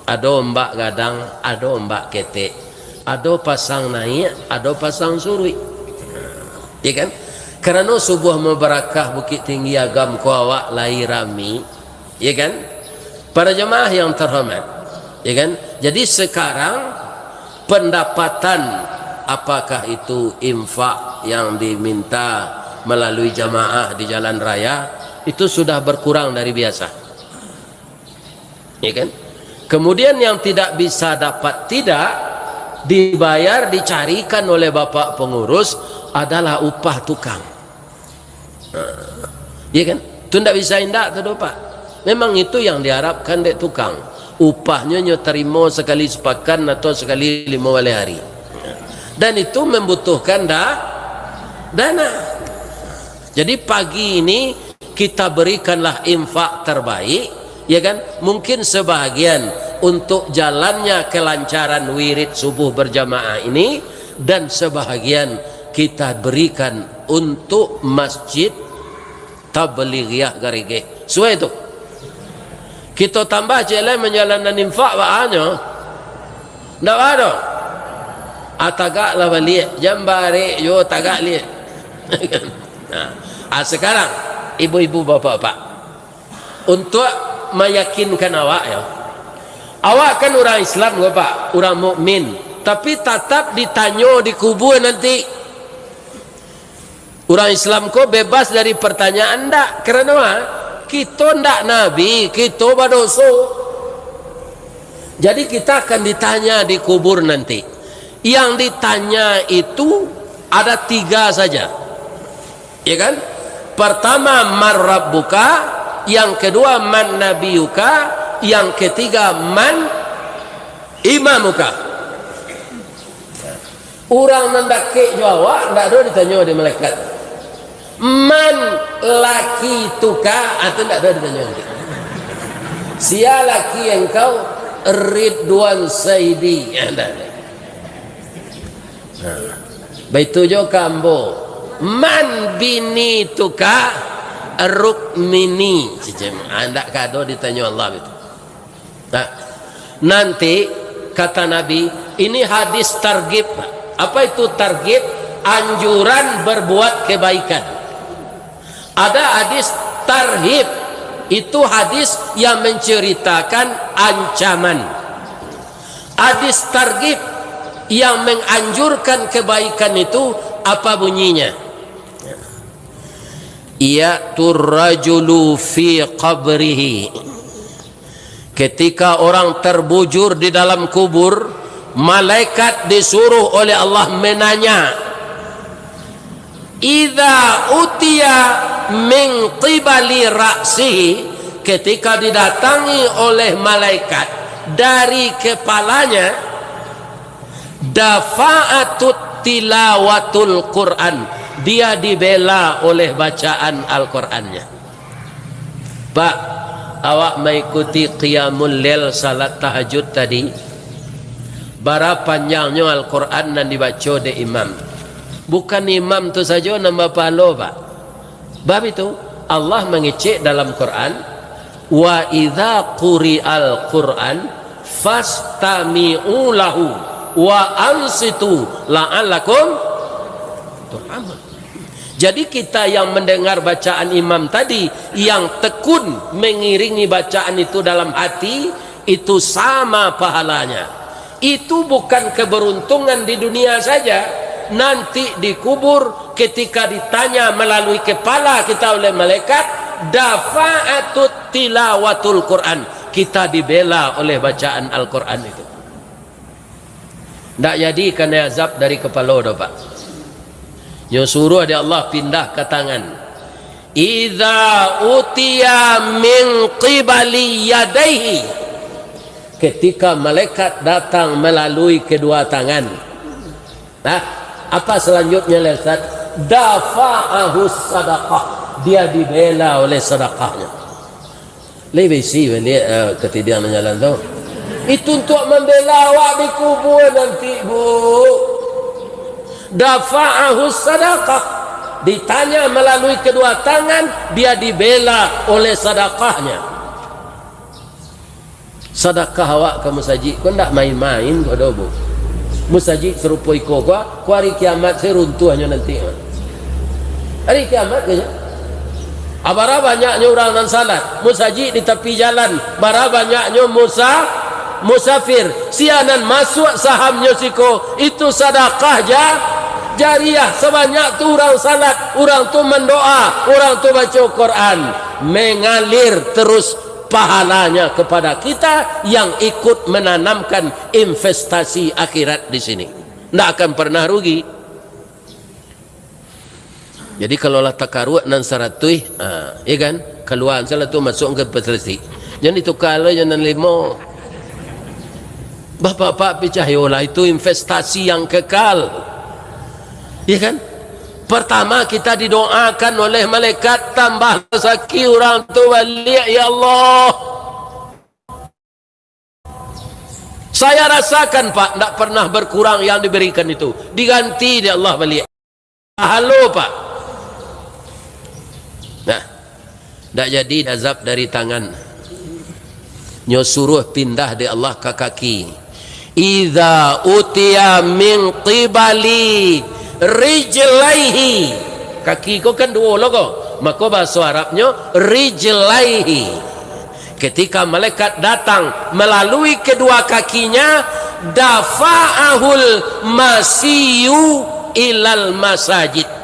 Ado ombak gadang, ado ombak ketek, ado pasang naiak, ado pasang suruik. Ya kan? Karano subuah mabarakah Bukittinggi Agam ko awak lai rami, ya kan? Para jamaah yang terhormat, ya kan? Jadi sekarang pendapatan, apakah itu infak yang diminta melalui jamaah di jalan raya, itu sudah berkurang dari biasa. Ya kan? Kemudian yang tidak bisa dapat tidak dibayar, dicarikan oleh bapak pengurus adalah upah tukang. Nah, ya kan? Tu ndak bisa indak tu doh, Pak. Memang itu yang diharapkan dek tukang. Upahnyo nyo tarimo sakali sapakan atau sakali limo baleh hari. Dan itu membutuhkan da-, dana. Jadi pagi ini kita berikanlah infak terbaik, ya kan? Mungkin sebahagian untuk jalannya kelancaran wirid subuh berjamaah ini, dan sebahagian kita berikan untuk Masjid Tablighiah Garegeh. Suai tu. Kito tambah ciek lai manjalanan infak, baa nyo? Ndak baa doh. Ah, tagaklah baliak, jan barek juo, tagak liak. Nah, ah, sekarang, ibu-ibu, bapak-bapak, untuk meyakinkan awak, ya. Awak kan urang Islam ko, Pak, urang mukmin, tapi tatap ditanyo di kubua nanti. Urang Islam ko bebas dari pertanyaan, ndak? Karano, ah, kito ndak nabi, kito badoso. Jadi kita akan ditanya di kubur nanti. Yang ditanya itu ada tiga saja. Ya kan? Pertama, "Man rabbuka?" Yang kedua, "Man nabiyuka?" Yang ketiga, "Man imamuka?" Urang nan dakek jo awak, ndak ado ditanyo dek malaikat. "Man laki tuka?" Ah, tu ndak ado ditanyo. "Sia laki engkau?" "Ridwan Saidi." Ah, ndak ado. Nah, baitu jo ka ambo. "Man bini tuka?" "Rukmini." Cicim, ah, ndak ka ado ditanyo Allah baitu. Nah, nanti kata Nabi, ini hadis targib. Apa itu targib? Anjuran berbuat kebaikan. Ada hadis tarhib. Itu hadis yang menceritakan ancaman. Hadis targhib yang menganjurkan kebaikan itu, apa bunyinya? Ya'tur rajulu fi qabrihi. Ketika orang terbujur di dalam kubur, malaikat disuruh oleh Allah menanya, "Idza utiya min qibali ra'sihi," ketika didatangi oleh malaikat dari kepalanya, "dafa'atut tilawatul Qur'an," dia dibela oleh bacaan Al-Qur'annya. Pak, awak maikuti qiyamul lail, salat tahajud tadi, bara panjangnyo Al-Quran nan dibaco dek imam? Bukan imam tu sajo nan bapahalo, Pak. Bab itu, Allah mangecek dalam Quran, "Wa idza quri'al Quran fastami'u lahu wa ansitu la'allakum turhamun." Jadi, kita yang mendengar bacaan imam tadi, yang tekun mengiringi bacaan itu dalam hati, itu sama pahalanya. Itu bukan keberuntungan di dunia saja. Nanti di kubur, ketika ditanya melalui kepala kita oleh malaikat, "Dafa'atut tilawatul Quran." Kita dibela oleh bacaan Al-Quran itu. Ndak jadi kanai azab dari kapalo doh, Pak. Nyo suruah dek Allah pindah ka tangan. "Idza utiya min qibali yadaihi." Ketika malaikat datang melalui kedua tangan. Nah, apa selanjutnya, Ustaz? "Dafa'ahu sadaqah." Dia dibela oleh sadakahnya. Lai baisi baliak, eh, katidiang nan jalan tu. Itu untuak mambela awak di kubua nanti, Bu. Dafa'ahu sadaqah. Ditanya melalui kedua tangan, dia dibela oleh sadakahnya. Sadakah awak ka musajik ko ndak main-main ko doh, Bu. Musajik sarupo iko ko, ko ari kiamat se runtuahnyo nanti. Ari kiamat ko nyo. Ah, bara banyaknyo urang nan salat, musajik di tapi jalan, bara banyaknyo musa-, musafir. Sia nan masuak sahamnyo siko, itu sadakah ja-, jariah. Sabanyak tu urang salat, urang tu mandoa, urang tu baco Quran, mengalir terus pahalanya kepada kita yang ikut menanamkan investasi akhirat di sini. Ndak akan pernah rugi. Jadi, kalau lah takaruak nan saratuih, ha, ya kan? Kalua salah tu masuk ke investasi. Jan ditukar lah jan nan limo. Bapak-bapak picayolah, itu investasi yang kekal. Ya kan? Pertama, kita didoakan oleh malaikat, "Tambah rezeki urang tu baliak, ya Allah." Saya rasakan, Pak, ndak pernah berkurang yang diberikan itu. Diganti dek Allah baliak. Pahalo, Pak. Nah, ndak jadi azab dari tangan. Nyo suruah pindah dek Allah ka kaki. "Idza utiya min qibali rijlaihi." Kaki ko kan duo lo ko. Mako bahaso Arabnyo rijlaihi. Ketika malaikat datang melalui kedua kakinya, "Dafa'ahul masiyu ilal masajid."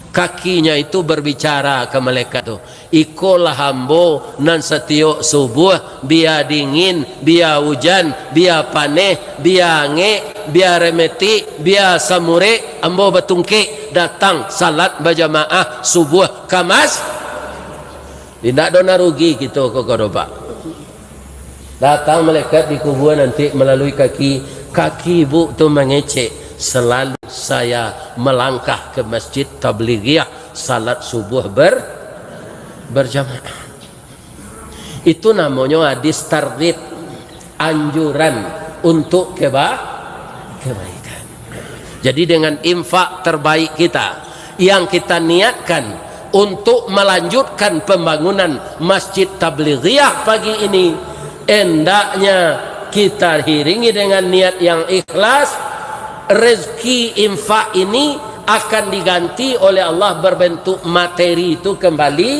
Kakinya itu berbicara ka malaikat tu, "Ikolah ambo nan satiok subuah, bia dingin, bia ujan, bia paneh, bia angek, bia remetik, bia samurek, ambo batungkek datang salat bajamaah subuah ka mas-." Indak doh nan rugi kito ko, ko doh, Pak. Datang malaikat di kubua nanti melalui kaki, kaki ibu tu mangecek, "Selalu saya melangkah ke Masjid Tablighiah, salat subuh ber-, berjamaah." Itu namonyo hadis targhib, anjuran untuk keba-, kebaikan. Jadi, dengan infak terbaik kita yang kita niatkan untuk melanjutkan pembangunan Masjid Tablighiah pagi ini, hendaknya kita iringi dengan niat yang ikhlas. Rezeki infak ini akan diganti oleh Allah berbentuk materi itu kembali,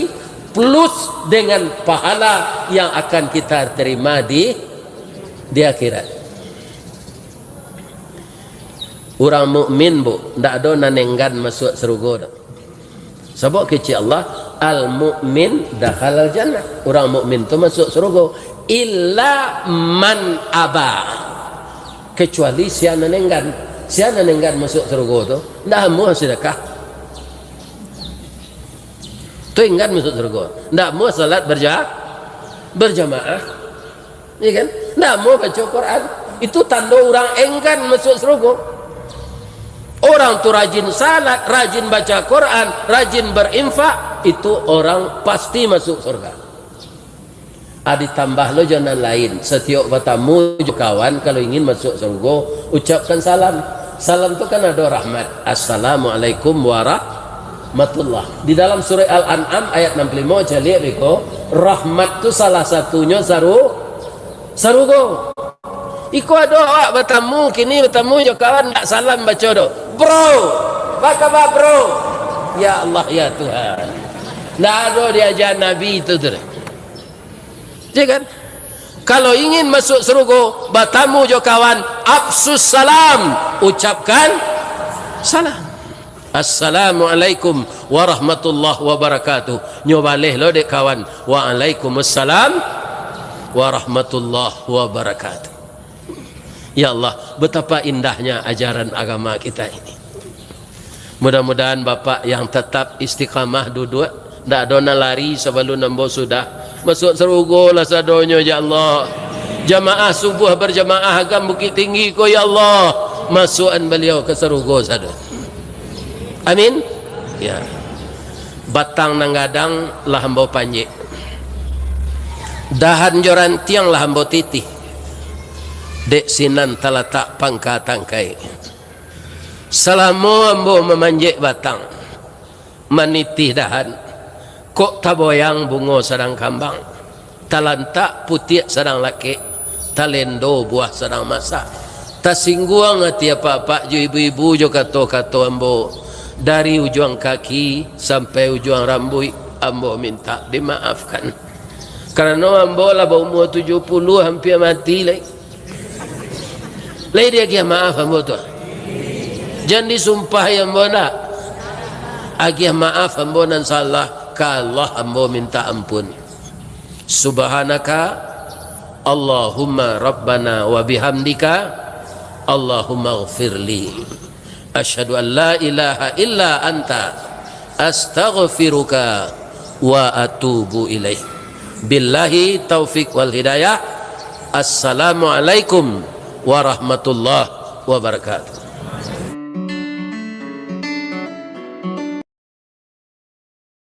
plus dengan pahala yang akan kita terima di, di akhirat. Urang mukmin, Bu, ndak ado nan enggan masuak sarugo doh. Sabab kecek Allah, "Al-mu'min dakhalal jannah." Urang mukmin tu masuak sarugo. "Illa man aba." Kecuali sia nan enggan. Sia nan enggan masuak sarugo tu, ndak amuah sedekah. Tu enggan masuak sarugo. Ndak amuah salat berja-, berjamaah. Ya kan? Ndak mau baca Quran. Itu tando urang enggan masuak sarugo. Orang tu rajin salat, rajin baca Quran, rajin berinfak, itu orang pasti masuk surga. Ah, ditambah lo jo nan lain. Satiok batamu jo kawan, kalau ingin masuk sarugo, ucapkan salam. Salam tu kan ado rahmat. "Assalamualaikum warahmatullah." Di dalam surah Al-An'am ayat enam puluh lima, caliak beko, rahmat tu salah satunyo saru-, sarugo. Iko ado awak batamu, kini batamu jo kawan, ndak salam baco doh. "Bro, apa kabar, bro?" Ya Allah, ya Tuhan. Ndak ado diaja Nabi tu, tu. Ya kan? Kalau ingin masuk sarugo, batamu jo kawan, afsus salam, ucapkan salam. "Assalamualaikum warahmatullahi wabarakatuh." Nyo baleh lo dek kawan, "Waalaikumsalam warahmatullahi wabarakatuh." Ya Allah, betapa indahnya ajaran agama kita ini. Mudah-mudahan Bapak yang tetap istiqamah duduak, ndak ado nan lari sabalun ambo sudah. Masuak sarugo lah sadonyo, ya Allah. Jamaah subuh berjamaah Agam Bukittinggi ko, ya Allah, masuakan baliau ka sarugo sadonyo. Amin. Ya. Batang nan gadang lah ambo panjek. Dahan jo rantiang lah ambo titih. Dek sinan talatak pangka tangkai. Salamo ambo mamanjek batang, manitih dahan, kok taboyang bungo sadang kambang, talantak putiak sadang lakek, talendo buah sadang masak. Tasingguang ati apak-apak jo ibu-ibu jo kato-kato ambo, dari ujuang kaki sampai ujuang rambuik, ambo mintak dimaafkan. Karano ambo lah baumua tujuah puluah, hampia mati lai. Lai diagiah maaf ambo tu? Jan disumpahi ambo ndak? Agiah maaf ambo nan salah, ka Allah ambo mintak ampun. Subhanaka Allahumma Rabbana wa bihamdika, Allahumma ghfirli. Asyhadu an la ilaha illa anta, astaghfiruka wa atubu ilaik. Billahi taufik wal hidayah. Assalamualaikum warahmatullahi wabarakatuh.